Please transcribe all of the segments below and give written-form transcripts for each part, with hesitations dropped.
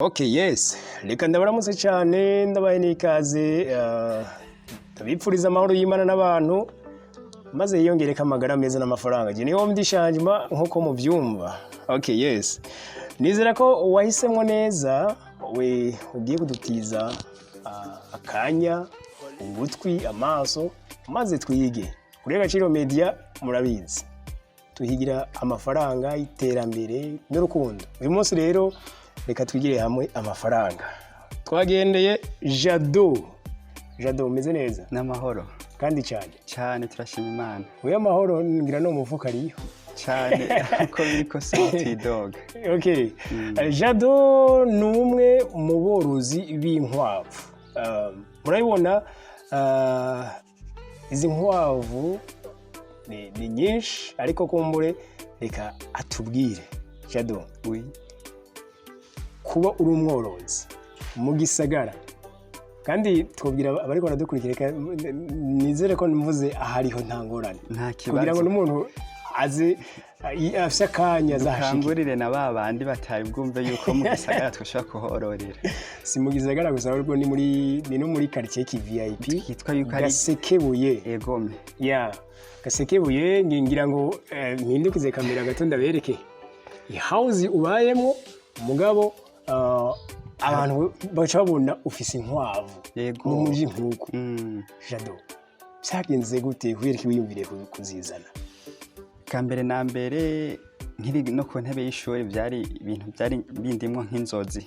Okay, yes. Reka ndabaramutse cyane, ndabaye n'ikaze, ndabipfuriza amahoro y'Imana n'abantu, maze yiyongereko amagara meza n'amafaranga. Je niho ndishanjima nkuko muvyumva. Okay, yes. Nizera ko wahisemwo neza, we ugiye kudutiza akanya, ugutwi, amaso, maze twige. Kuri Agaciro Media murabizi, tuhigira amafaranga, iterambere n'urukundo. Uyu munsi rero reka twigire hamwe amafaranga. Twagendeye Jado. Jado, umeze neza? N'amahoro. Kandi cyane. Cyane, turashima Imana. Uyu amahoro ngira no mufuka ariyo. Cyane, uko biri kose twidoga. Okay. Jado ni umwe mu borozi b'inkwavu. Murabibona izi nkwavu ni nyinshi, ariko kumbure reka atubwire. Jado, Oui. kuba uri umworozi mu gisagara, kandi twabwira abariko baradukurikira, reka nizere ko mvuze ahariho nta ngorane, Nta kugira ngo kibazo. n'umuntu aze afise akanya azahashike. Dukangurire na ba bandi batari bwumve yuko mu gisagara twashobora kuhororera. Si mu gisagara gusa, ahubwo ni no muri quartier ki VIP. Kitwa yuko ari Gasekebuye. Egome. Ya, Gasekebuye. Ngira ngo mpindukize kamera gato ndabereke house ubayemo, mugabo abantu baca babona ufise inkwavu Yego. mu muji nk'uku. Jado, byagenze gute? Kubera ko wiyumviriye kuzizana? Bwa mbere na mbere, nkiri no ku ntebe y'ishuri, byari ibintu byari bindimwo nk'inzozi.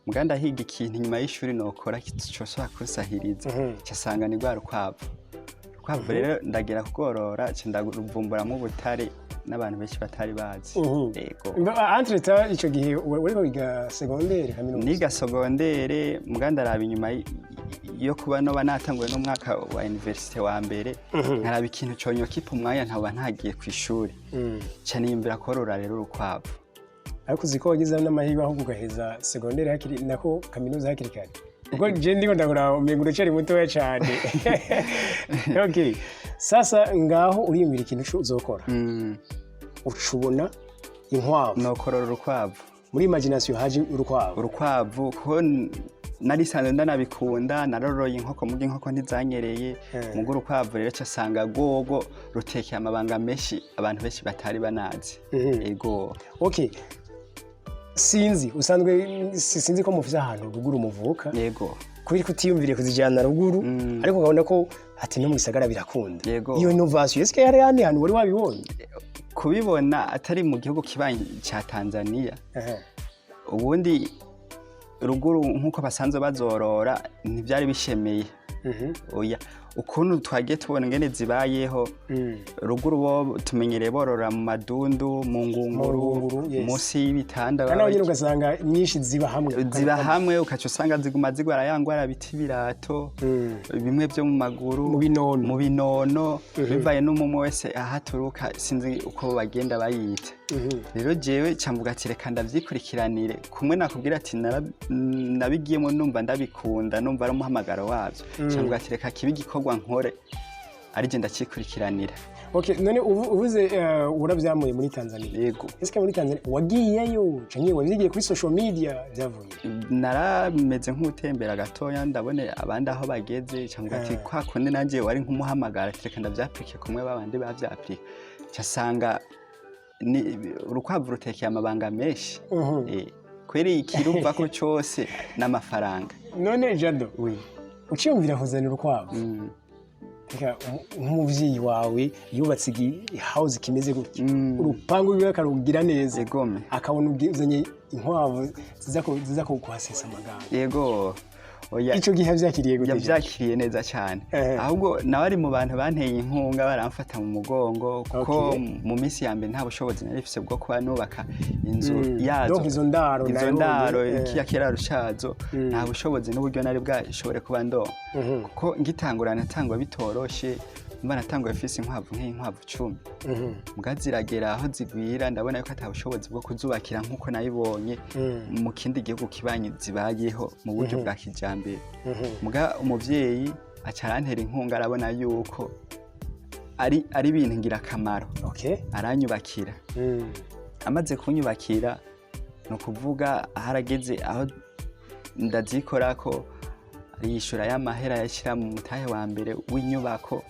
Muga ndahiga ikintu inyuma y'ishuri nokora coshobora kunsahiriza, casanga ni rwa rukwavu. Urukwavu rero ndagera kugorora, ca ndaruvumburamwo ubutare n'abantu benshi batari bazi. Yego. Entre-temps ico gihe wariko wiga secondaire, kaminuza? Niga secondaire, muga ndaraba inyuma yo kuba noba natanguye n'umwaka wa université wa mbere, nkaraba ikintu conyokipa umwanya nkaba ntagiye kw'ishuri, ca niyumvira korora rero urukwavu. Ariko uzi ko wagize n'amahirwe ahubwo ugaheza secondaire hakiri, nako kaminuza hakiri kare, kuko je ndiko ndakora umengo uracari mutoya cane. Okay, sasa ngaho uriyumvira ikintu uzokora, uca ubona inkwavu. Nokorora urukwavu. Muri imagination haje urukwavu. Urukwavu, kuko nari sanzwe ndanabikunda, naroroye inkoko, muga inkoko ntizanyereye. Muga urukwavu rero ca sanga rwogo rutekeye amabanga menshi abantu benshi batari banazi. Ego. Okay, sinzi usanzwe sinzi ko mufise ahantu ruguru muvuka. Yego. Kubera ko utiyumviriye kuzijyana ruguru, ariko ukabona ko ati no mu gisagara birakunda? Yego. Iyo innovation, ese hari ahandi hantu wari wabibonye? Kubibona atari mu gihugu kibanyi ca Tanzania. Ubundi ruguru nk'uko basanzwe bazorora ntibyari bishemeye. Oya, ukuntu twagiye tubona ingene zibayeho ruguru, bo tumenyereye borora mu madundu, mu ngunguru, Mu ngunguru, yes. munsi y'ibitanda. Kandi naho nyine ugasanga nyinshi ziba hamwe. Ziba hamwe, ukaca usanga ziguma zigwara ya ngwara bita ibirato, bimwe byo mu maguru. Mu binono. Mu binono, bivaye n'umumwe wese aho aturuka, sinzi uko bagenda bayita. Rero jewe camvuga ati reka ndavyikurikiranire. Kumwe nakubwira ati nabigiyemo numva ndabikunda, numva ari umuhamagaro wavyo, camvuga ati reka kibe igikorwa nkore arije ndacikurikiranira. Okay, none uvuze urabyamuye muri Tanzania? Yego. Ese muri Tanzania wagiyeyo canke wavyigiye kuri social media, vyavuye? Narameze nk'utembera gatoya, ndabone abandi aho bageze, cyangwa ati kwa kundi nanjye wari nk'umuhamagara, ati reka ndavyapurike kumwe babandi bavyapurika, casanga ni urukwavu rutekeye amabanga menshi. Kweri ikiruvako cose n'amafaranga. None Jado, Oui. uciyumvira kuzana urukwavu, reka nk'umuvyeyi wawe yubatse house kimeze gutya, urupangu rwiwe akarugira neza, Egome. akabona uzanye inkwavu ziza kuhasesa amaganga? Yego, oya. Ico gihe vyakiriye gute? Yavyakiriye neza cyane. Ahubwo nawe ari mu bantu banteye inkunga, baramfata mu mugongo, kuko mu minsi ya mbere nta bushobozi nari mfise bwo kuba nubaka inzu yazo. Donc izo ndaro izo nabonye, ndaro, kiya kiraro cazo, nta bushobozi n'uburyo nari bwashobore kuba ndonka, kuko ngitangura natangwa bitoroshe. Mba natanguye mfise inkwavu nk'inkwavu 10, mbwa ziragera aho zigwira, ndabona yuko ata bushobozi bwo kuzubakira nk'uko nabibonye mu kindi gihugu kibanyi zibayeho mu buryo bwa kijambere. Mbwa umuvyeyi aca arantera inkunga, arabona yuko ari ibintu ngirakamaro, aranyubakira. Amaze kunyubakira Ni ukuvuga harageze aho ndazikorako, ariyishura y'amahera yashyira mu mutahe wa mbere w'inyubako.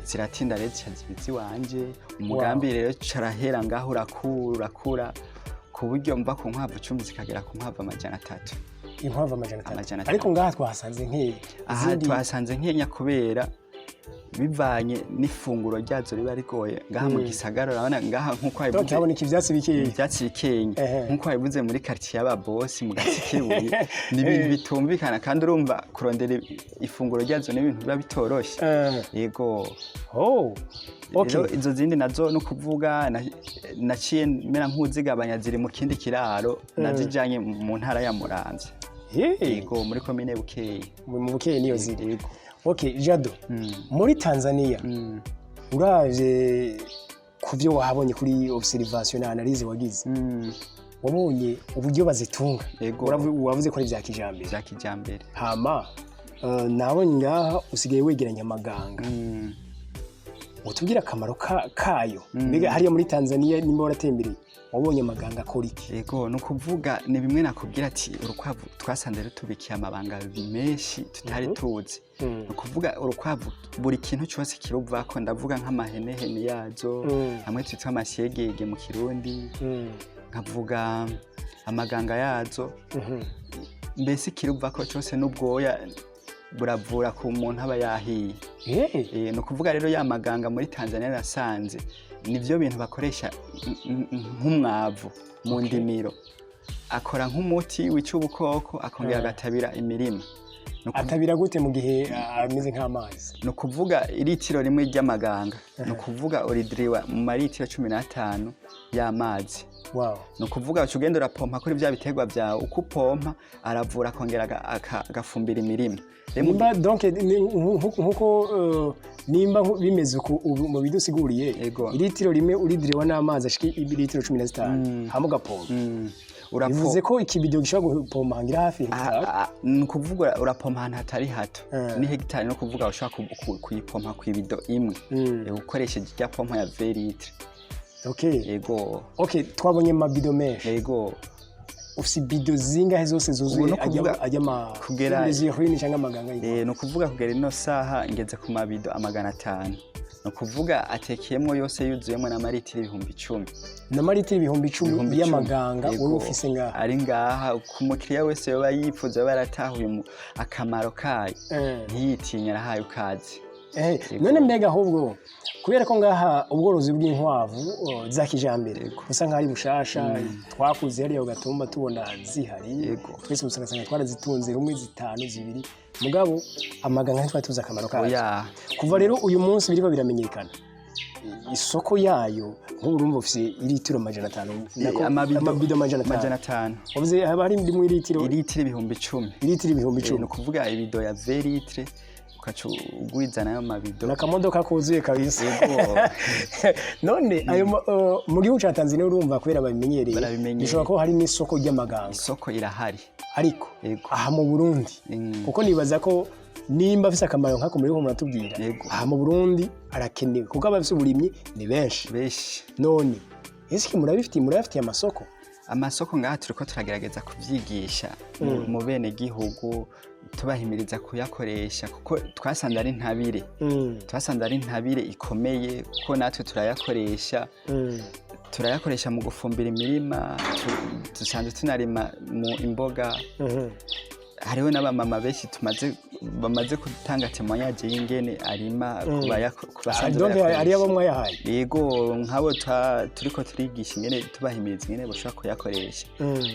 Ziratinda rero, zica ziba iziwanje. Umugambi rero carahera ngaho, urakura, urakura, ku buryo mva ku nkwavu 10 zikagera ku nkwavu 300. Inkwavu 300? 300. Ariko ngaha twahasanze nkeya. Aha twasanze nkenya kubera bivanye n'ifunguro ryazo riba rigoye ngaha mu gisagara. Urabona ngaha nk'uko Donc wabivuze, haboneka ivyatsi bikeya. Ibyatsi bikenya. Nk'uko wabivuze, muri quartier y'ababosi mu Gasekebuye, ni ibintu bitumvikana, kandi urumva kurondera ifunguro ryazo ni ibintu biba bitoroshe. Yego. Oh, okay. Rero izo zindi nazo, no kuvuga naciye mera nk'uzigabanya, ziri mu kindi kiraro, nazijanye mu ntara ya Muramvya. Yego, muri komine Bukeye. Mu Bukeye niyo ziri? Yego. Okay, Jado, muri Tanzania, uravye ku byo wahabonye, kuri observation na analyse wagize, wabonye uburyo bazitunga? Yego. Wavuze ko ari vya kijambere. Vya kijambere. Hama nabonye ngaha usigaye wegeranya amaganga. Utubwire akamaro kayo. Mbega hariya muri Tanzania, nimba waratembereye, wabonye amaganga akora iki? Yego, ni ukuvuga ni bimwe nakubwira ati urukwavu twasanze rutubikiye amabanga menshi tutari tuzi. Ni ukuvuga urukwavu buri kintu cyose kiruvako. Ndavuga nk'amahenehene yazo, hamwe twitwa amashyegege mu Kirundi, nkavuga amaganga yazo, mbese ikiruvako cyose, n'ubwoya buravura ku muntu aba yahiye. Ni ukuvuga rero ya maganga muri Tanzania nasanze nivyo bintu bakoresha nk'umwavu mu ndimiro, akora nk'umuti wica ubukoko, akongera agatabira imirima. Atabira gute mu gihe ameze nk'amazi? Ni ukuvuga iritiro rimwe ry'amaganga, ni ukuvuga uridiriwa mu maritiro 15 y'amazi. Ni ukuvuga uca ugenda urapompa kuri bya biterwa byawe. Uko upompa, aravura, akongera agafumbira imirima. Rero Nimba donc nkuko nimba bimeze uku ubu mu bidusiguriye, iritiro rimwe uridiriwa n'amazi ashika iritiro 15, hama ugapompa, bivuze ko ikibido gishobora gupompa hangira hafi hegitari. Ni ukuvuga urapompa ahantu hatari hato. Ni hegitari, no kuvuga ushobora kuyipompa ku ibido imwe, ukoresheje irya pompo ya 20 litres. Yego. Okay, twabonye amabido menshi. Yego. Ufise ibido zingahe zose zuzuye Ubu no kuvuga ajya ama les urines cyangwa amaganga y'inkwavu? Ni ukuvuga kugera ino saha ngeze ku mabido 500. Ni ukuvuga atekeyemwo yose, yuzuyemo n'amaritiro 10,000. N'amaritiro 10,000 10,000. y'amaganga? Yego. Wowe ufise ngaha? Ari ngaha. Ku mukiriya wese yoba yifuza, yoba yaratahuye akamaro kayo, ntiyitinya, arahaye ukazi. None mbega ahubwo kubera ko ngaha ubworozi bw'inkwavu za kijambere busa nk'aho ari bushasha, twakuze hariya ku Gatumba tubona zihari, twese ugasanga twarazitunze rumwe, zitanu, zibiri, mugabo amaganga ntitwari tuzi akamaro kayo. Oya. Kuva rero uyu munsi biriko biramenyekana, isoko yayo, nk'ubu urumva ufise iritiro 500, Amabido. Amabido 500. 500. Wavuze haba hari ndimwe iritiro? Iritiro 10,000. Iritiro ibihumbi Ni icumi. ukuvuga ibido ya 20 litres, ukaca ugwiza nayo mabido. Nakamodoka kuzuye kabisa. Yego. None ayo mu gihugu ca Tanzania, urumva kubera babimenyereye, Barabimenyereye. bishobora kuba hari n'isoko ry'amaganga? Isoko irahari. Ariko aha mu Burundi, kuko nibaza ko nimba afise akamaro nk'ako muri muratubwira, aha mu Burundi arakenewe, kuko abafise uburimyi ni benshi. Benshi. None ese murabifitiye amasoko? Amasoko ngaha turiko turagerageza kuvyigisha mu bene gihugu, tubahimiriza kuyakoresha, kuko twasanze ari ntabire. Twasanze ari ntabire ikomeye, kuko natwe turayakoresha. Turayakoresha mu gufumbira imirima, dusanzwe tunarima mu imboga. Hariho n'abamama benshi bamaze gutanga témoignage y'ingene arima ku basanzwe Donc bayakoresha. hariyo abo mwayahaye? Yego, nk'abo turiko turigisha ingene, tubahimiriza ingene bashobora kuyakoresha,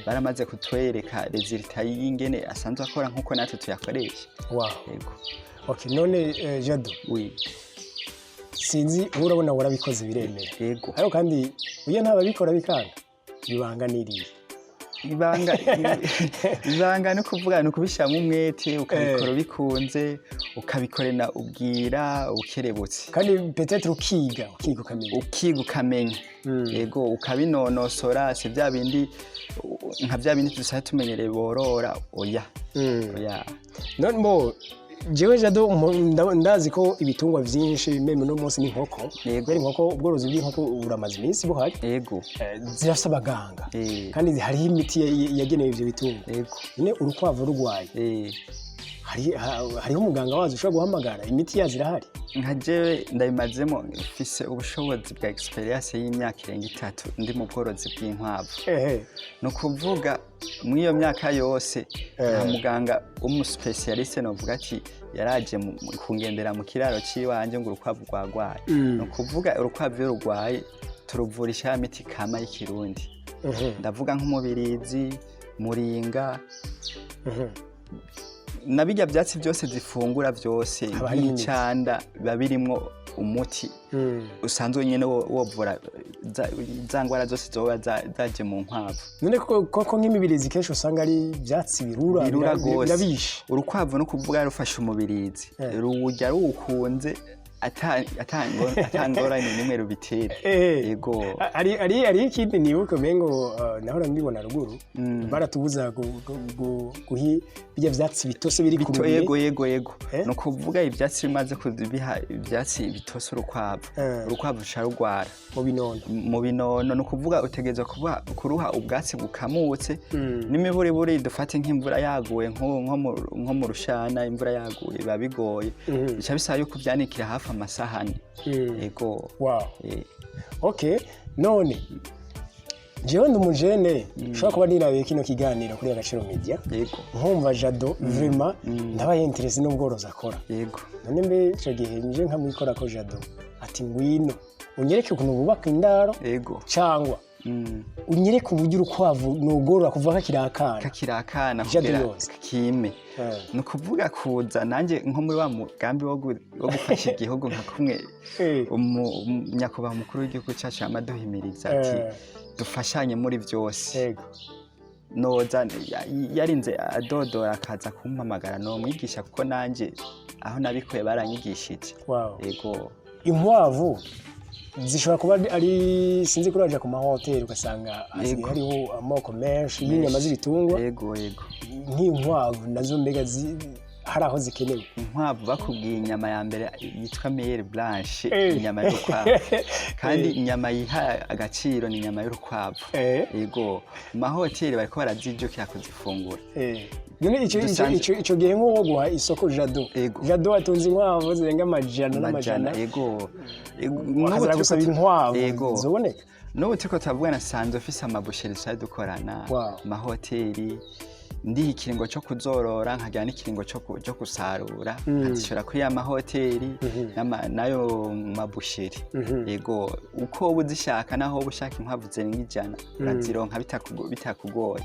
baramaze kutwereka résultat y'ingene asanzwe akora nk'uko natwe tuyakoresha. Yego. Okay, none Jado, Oui. sinzi, wowe urabona warabikoze biremera, Yego. ariko kandi uyo ntababikora bikanga, ibanga niriye? Ibanga ni ukuvuga ni ukubishyiramo umwete, ukabikora ubikunze, ukabikorana ubwira, ukerebutse. Kandi peut-être ukiga ukamenya. Ukiga, ukamenya. Yego, ukabinonosora. Si bya bindi nka bya bindi dusanzwe tumenyereye borora, oya. Oya. None bo Jewe Jado, ndazi ko ibitungwa vyinshi, même no munsi n'inkoko, Yego. kubera inkoko, ubworozi bw'inkoko buramaze iminsi buhari. Zirafise abaganga kandi hariho imiti yagenewe ivyo bitungwa. None urukwavu rugwaye, hariho umuganga wazo ushobora guhamagara? Imiti yazo irahari? Nka jewe ndabimazemo, mfise ubushobozi bwa expérience y'imyaka irenga 3 ndi mu bworozi bw'inkwavu. Ni ukuvuga muri iyo myaka yose nta muganga w'umu spécialiste novuga ati yaraje kungendera mu kiraro c'iwanje ngo urukwavu rwagwaye. Ni ukuvuga urukwavu iyo rugwaye turuvurisha ya miti kama y'ikirundi. Ndavuga nk'umubirizi, muringa, na birya byatsi byose zifungura byose, Haba harimo imiti. nk'icanda, biba birimwo umuti usanzwe nyine wovura za ngwara zose zoba zaje mu nkwavu. None koko nk'imibirizi kenshi usanga ari ibyatsi birura, Birura gose. Birabishe. Urukwavu no kuvuga rufashe umubirizi, ruwurya ruwukunze, ata ngorane nimwe rubitera. Yego. Ari ikindi nibuka umengo nahora mbibona ruguru, baratubuza guhi bijya vyatsi bitose biri ku Bito. rubuye. Yego. Eh? Ni ukuvuga ivyatsi bimaze kubiha ivyatsi bitose urukwavu, urukwavu ruca rugwara. Mu binono. Mu binono. Ni ukuvuga utegerezwa kuba kuruha ubwatsi bukamutse n'imiburiburi. Dufate nk'imvura yaguye, nko mu rushana, imvura yaguye biba bigoye, bica bisaba yuko uvyanikira hafi amasahani. Yego. Wow. Okay, none jewe ndi umujene ushobora kuba nirabiye kino kiganiro kuri Agaciro Media, nkumva Jado vraiment ndabaye intéressé n'ubworozi akora. None mbe ico gihe nje nkamwikora ko Jado ati: "Ngwino unyereke ukuntu bubaka indaro," cangwa "unyereke uburyo urukwavu nugorora kuva kakiri akana." Kakiri akana Jado kugira yose. kime. Ni ukuvuga kuza nanjye nko muri wa mugambi wo gufasha igihugu, nka kumwe nyakubahwa umukuru w'igihugu cyacu yamaduhimiriza ati dufashanye muri byose, noza yarinze adodora akaza kumpamagara, nomwigisha, kuko nanjye aho nabikuye baranyigishije. Yego. Inkwavu zishobora kuba ari, sinzi, kuraja ku mahoteli ugasanga hasigaye hariho amoko menshi y'inyama z'ibitungwa. Yego. Nk'inkwavu nazo mbega hari aho zikenewe? Inkwavu, bakubwiye inyama ya mbere yitwa meilleure blanche, inyama y'urukwavu. Kandi inyama yiha agaciro ni inyama y'urukwavu. Yego, mu mahoteli bariko barazijukira kuzifungura. None ico gihe nk'uwo guha isoko Jado, Jado atunze inkwavu zirenga amajana amajana n'amajana, Yego. akaza N'ubu gusaba turiko inkwavu, zoboneka? N'ubu turiko turavugana sanze ufise ama boucheries twari dukorana, amahoteli. Ndiha ikiringo cyo kuzorora, nkagira n'ikiringo cyo gusarura, nkazishora kuri ya mahoteli n'ayo ma boucheries. Yego, uko woba uzishaka, naho woba ushaka inkwavu zirenga 100, urazironka bitakugoye.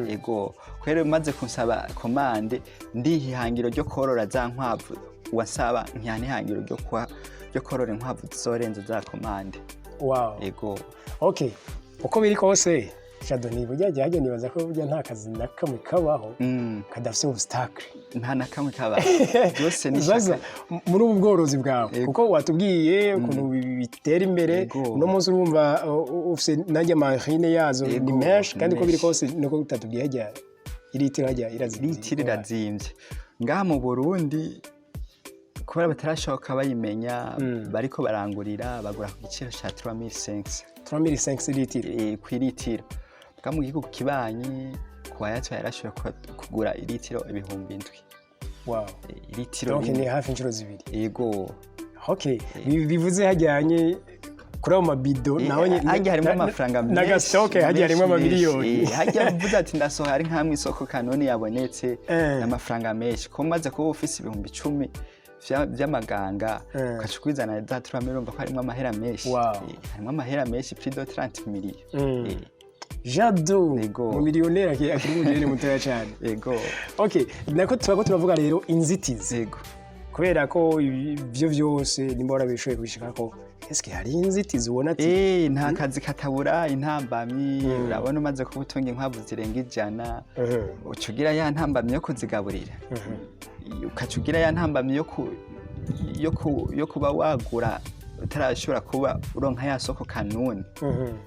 Yego, kubera umaze kunsaba commande, ndiha ihangiro ryo korora za nkwavu wasaba, nkiha n'ihangiro ryo korora inkwavu zizorenza za commande. Yego. Okay, uko biri kose Jado, ni burya jya nibaza ko burya nta kazi na kamwe kabaho kadafise obstacle. Nta na kamwe kaba, byose ni Zaza ishaka. muri ubu bworozi bwawe, kuko watubwiye ukuntu bitera imbere, uno munsi urumva ufise nanjye amahine yazo ni menshi, kandi ni uko biri menshi. kose nuko utatubwiye hajya iritiro hajya irazimvye. Litiro irazimvye ngaha mu Burundi kubera batarashoka bayimenya. Bariko barangurira, bagura ku giciro ca 3500. 3500 litiro? Kw'iritiro. Bwa mu gihugu kibanyi kuwayatwaye yarashoboye kugura iritiro 7000. Iritiro Donc rimwe. ni hafi inshuro zibiri. Yego. Okay, bivuze hajyanye kuri ayo mabido naho Hajya harimo amafaranga menshi. N'aga stock hajya harimo Menshi, amamiliyoni. menshi. Hajya mvuze ati ndasohoye, ari nk'amwe isoko kanoni yabonetse, amafaranga menshi, ko maze kuba ufise 10,000 vy'amaganga, ugaca ukwizana za 3 mille, urumva ko harimo amahera menshi. Harimo amahera menshi, plus de 30 millions. Jado, Yego. mu miliyoneri akiri umujene mutoya cyane. Yego. Okay, nako tuba ko turavuga rero inzitizi, kubera ko ibyo byose nimba warabishoboye kubishikako, eske hari inzitizi ubona ati Nta kazi katabura intambamyi. Urabona umaze kuba utunga inkwavu zirenga 100, uca ugira ya ntambamyi yo kuzigaburira, ukaca ugira ya ntambamyi yo kuba wagura. utarashobora kuba uronka ya soko kanuni.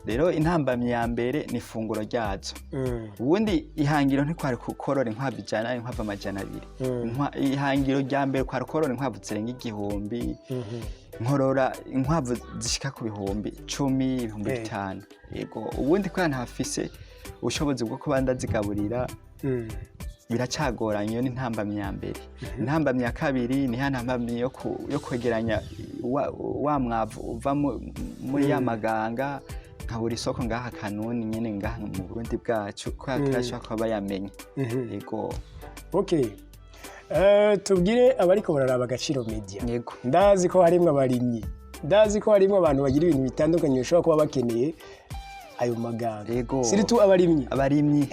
Rero intambamyi ya mbere ni ifunguro ryazo. Ubundi ihangiro ntikwari korora inkwavu 100, inkwavu 200. Ihangiro rya mbere kwari korora inkwavu zirenga 1000, nkorora inkwavu zishika ku 10,000, ibihumbi bitanu. Yego, ubundi kubera ntafise ubushobozi bwo kuba ndazigaburira, biracagoranye. Iyo ni intambamyi ya mbere. Intambamyi ya kabiri ni ya ntambamyi yo kwegeranya wa mwavu uva muri ya maganga, nkabura isoko ngaha kanuni nyene ngaha mu Burundi bwacu, kubera turashobora kuba bayamenya. Yego. Okay. Tubwire abariko bararaba Agaciro Media. Yego. Ndazi ko harimwo abarimyi, ndazi ko harimwo abantu bagira ibintu bitandukanye bashobora kuba bakeneye ayo maganga. Yego. Surtout abarimyi. Abarimyi.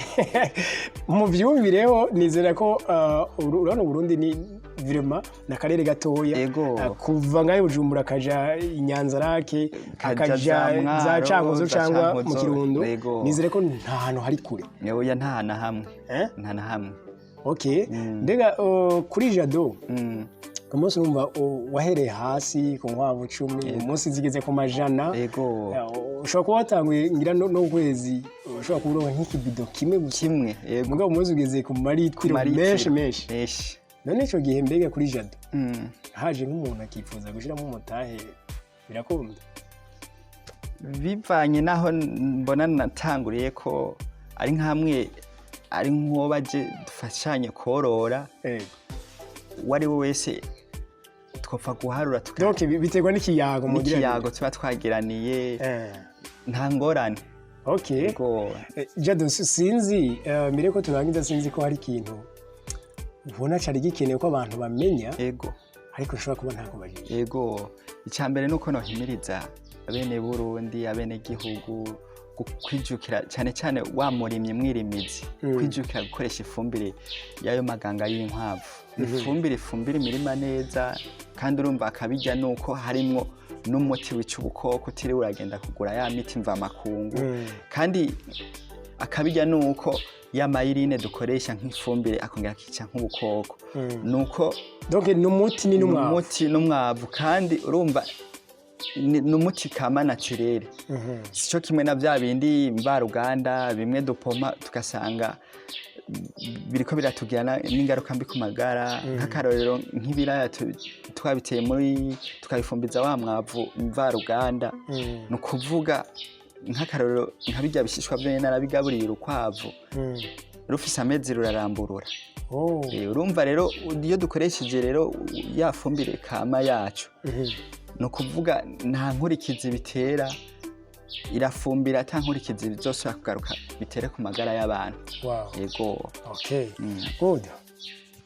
Muvyumvireho, nizera ko urabona Uburundi ni vraiment ni akarere gatoya. Kuva ngaho i Bujumbura akaja i Nyanza-Lac, kaja akaja za Mwaro, za Cankuzo za cyangwa mu Cankuzo, Kirundo, nizere ko nta hantu hari kure. Oya, nta na hamwe. Eh? Nta na hamwe. Okay, mbega kuri Jado, ku munsi urumva wahereye hasi ku nkwavu 10, umunsi zigeze ku majana. Ushobora kuba watanguye ngira no kwezi ushobora kuba uronka nk'ikibido kimwe gusa. Kimwe, yego. Mugabo umunsi ugeze ku maritiro maritiro. Menshi menshi. Menshi. None ico gihe mbega kuri Jado, haje nk'umuntu akifuza gushiramo umutahe, birakunda? Bivanye n'aho mbona natanguriye ko ari nk'amwe, ari nk'uwo baje dufashanye korora, uwo ari we wese twopfa guharura Donc biterwa n'ikiyago mugira. N'ikiyago tuba twagiraniye, nta ngorane. Yego. Jado, sinzi, mbere ko turangiza, sinzi ko hari ikintu ubona cari gikenewe ko abantu bamenya, ariko nshobora kuba ntakubajije. Yego, icya mbere ni uko nohimiriza abene Burundi, abene gihugu kwijukira cyane cyane wa murimyi mwirimizi, kwijukira gukoresha ifumbire y'ayo maganga y'inkwavu. Ifumbire ifumbira imirima neza, kandi urumva akabirya nuko harimwo n'umuti wica ubukoko, utiriwe uragenda kugura ya miti mvamakungu. Kandi akabirya nuko ya mayirine dukoresha nk'ifumbire akongera akica nk'ubukoko, nuko Donc ni umuti ni n'umwavu. Umuti n'umwavu, kandi urumva ni umuti kama naturel, sico kimwe na bya bindi mvaruganda bimwe dupoma tugasanga biriko biratugira n'ingaruka mbi ku magara. Nk'akarorero, nk'ibiraya twabiteye muri tukabifumbiza wa mwavu mvaruganda, ni ukuvuga nk'akarorero nka birya bishishwa vyonyene narabigaburiye urukwavu, rufise amezi ruraramburura. Urumva rero iyo dukoresheje rero ya fumbire kama yacu, ni ukuvuga nta nkurikizi bitera, irafumbira ata nkurikizi bizosubira kugaruka bitere ku magara y'abantu. Yego. Okay, good,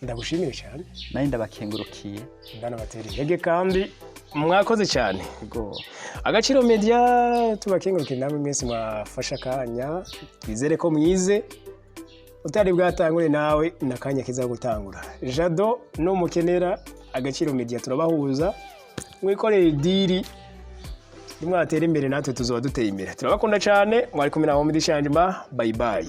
ndagushimire cyane. Nawe ndabakengurukiye. Ndanabatera intege kandi mwakoze cyane. Yego. Agaciro Media tubakenguruke, namwe mwese mwafashe akanya. Twizere ko mwize. Utari bwatangure nawe ni akanya keza ko gutangura. Jado numukenera, Agaciro Media turabahuza, mwikorere i deal, nimwatera imbere natwe tuzoba duteye imbere. Turabakunda cyane. Mwari kumwe na Homidi Shanjima. Bye bye.